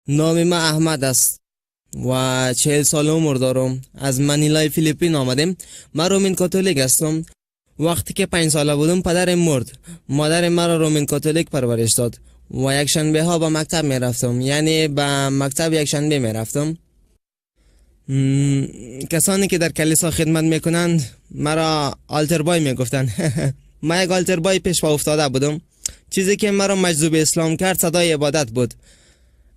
نام من احمد است و 40 سال عمر دارم. از منیلای فیلیپین آمدیم. من رومین کاتولیک هستم. وقتی که 5 ساله بودم پدرم مرد. مادرم مرا رومین کاتولیک پرورش داد و یک شنبه ها به مکتب می رفتم، یعنی به مکتب یک شنبه می رفتم. کسانی که در کلیسا خدمت میکنند مرا altar boy میگفتند. من یک altar boy پیش پا افتاده بودم. چیزی که مرا مجذوب اسلام کرد صدای عبادت بود.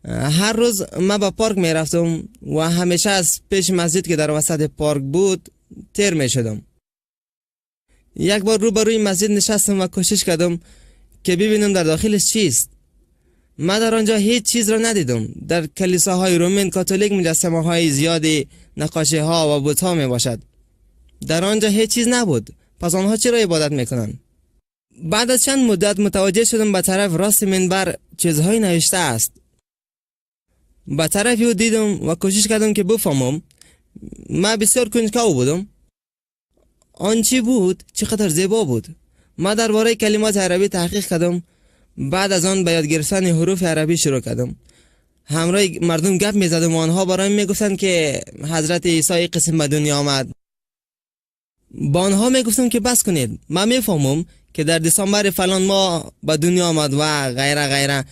هر روز من به پارک میرفتم و همیشه از پیش مسجد که در وسط پارک بود تیر میشدم. یک بار روبروی مسجد نشستم و کوشش کردم که ببینم در داخلش چیست. من در آنجا هیچ چیز را ندیدم. در کلیساهای رومین کاتولیک مجسمه های زیادی، نقاشی ها و بت ها می باشد. در آنجا هیچ چیز نبود. پس آنها چرا عبادت میکنند؟ بعد از چند مدت متوجه شدم به طرف راست منبر چیزهای نوشته است. به طرف او دیدم و کوشش کردم که بفهمم. من بسیار کنجکاو بودم. آن چی بود؟ چقدر زیبا بود. من درباره کلمات عربی تحقیق کردم. بعد از آن به یاد گرفتن حروف عربی شروع کردم. همراه مردم گپ میزدم و آنها برایم میگفتند که حضرت عیسی قسم به دنیا آمد. با آنها میگفتم که بس کنید، من میفهمم که در دسامبر فلان ماه به دنیا آمد و غیره غیره.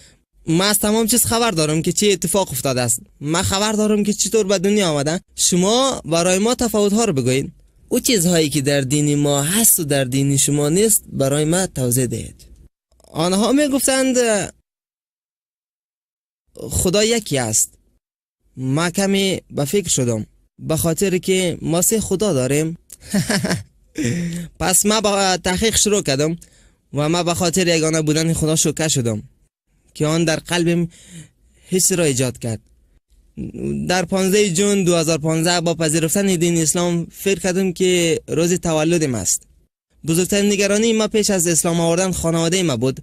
من از تمام چیز خبر دارم که چه اتفاق افتاده است. من خبر دارم که چطور به دنیا آمده. شما برای ما تفاوت ها رو بگویید. او چیزهایی که در دین ما هست و در دین شما نیست برای ما توضیح دهید. آنها میگفتند خدا یکی است. ما کمی به فکر شدم، به خاطر که ما 3 خدا داریم. پس ما با تحقیق شروع کردم و ما به خاطر یگانه بودن خدا شوکه شدم که آن در قلبم حس را ایجاد کرد. در 15 جون 2015 با پذیرفتن دین اسلام فکر کردم که روز تولدم است. بزرگترین نگرانی ما پیش از اسلام آوردن خانواده ما بود.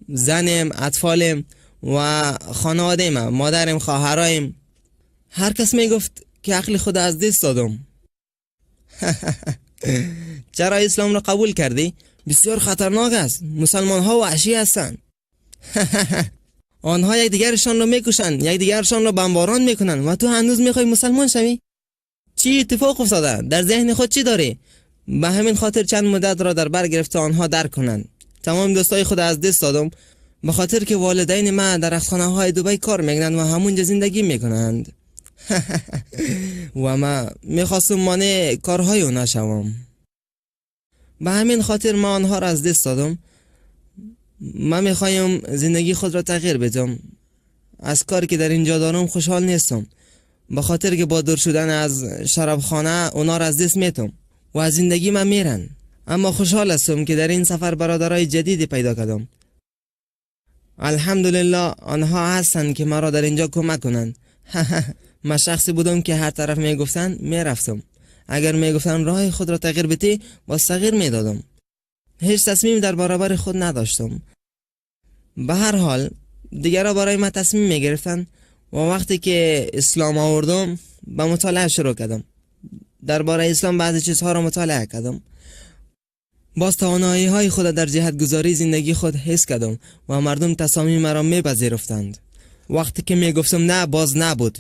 زنم، اطفالم و خانواده ما، مادرم، خواهرایم. هر کس می گفت که عقل خود از دست دادم. چرا اسلام را قبول کردی؟ بسیار خطرناک است. مسلمان ها وحشی هستند. آنها یکدیگرشان را میکشند، یکدیگرشان را بمباران میکنند و تو هنوز میخوای مسلمان شوی؟ چی اتفاق افتاده؟ در ذهن خود چی داری؟ به همین خاطر چند مدت را در بر گرفت تا آنها درک کنند. تمام دوستای خود از دست دادم به خاطر که والدین من در رختخانه های دبی کار میکنند و همونجا زندگی میکنند. و من میخواستم مانع کارهای اونا شوم. به همین خاطر من آنها را از دست دادم. من میخوایم زندگی خود را تغییر بدم. از کاری که در اینجا دارم خوشحال نیستم، به خاطر که با دور شدن از شرابخانه اونا را از دست میتم و از زندگی من میرن. اما خوشحال هستم که در این سفر برادرای جدیدی پیدا کردم. الحمدلله آنها هستند که مرا در اینجا کمک کنند. من شخصی بودم که هر طرف میگفتن میرفتم. اگر میگفتن راه خود را تغییر بدی باز تغییر میدادم. هیچ تصمیم در برابر خود نداشتم. به هر حال دیگرها برای من تصمیم میگرفتن و وقتی که اسلام آوردم به مطالعه شروع کردم. درباره اسلام بعضی چیزها را مطالعه کردم. باز توانایی های خود در جهت گذاری زندگی خود حس کردم و مردم تصامیم مرا میپذیرفتند. وقتی که میگفتم نه باز نبود.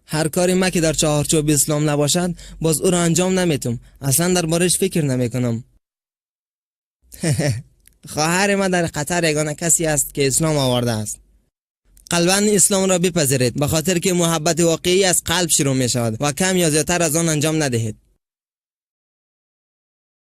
هر کاری ما که در چهارچوب اسلام نباشد باز او را انجام نمیتم. اصلا دربارش فکر نمیکنم. خواهر ما در قطر یگانه کسی است که اسلام آورده است. قلبا اسلام را بپذیرید، به خاطر که محبت واقعی از قلب شروع می شود و کم یا زیادتر از آن انجام ندهید.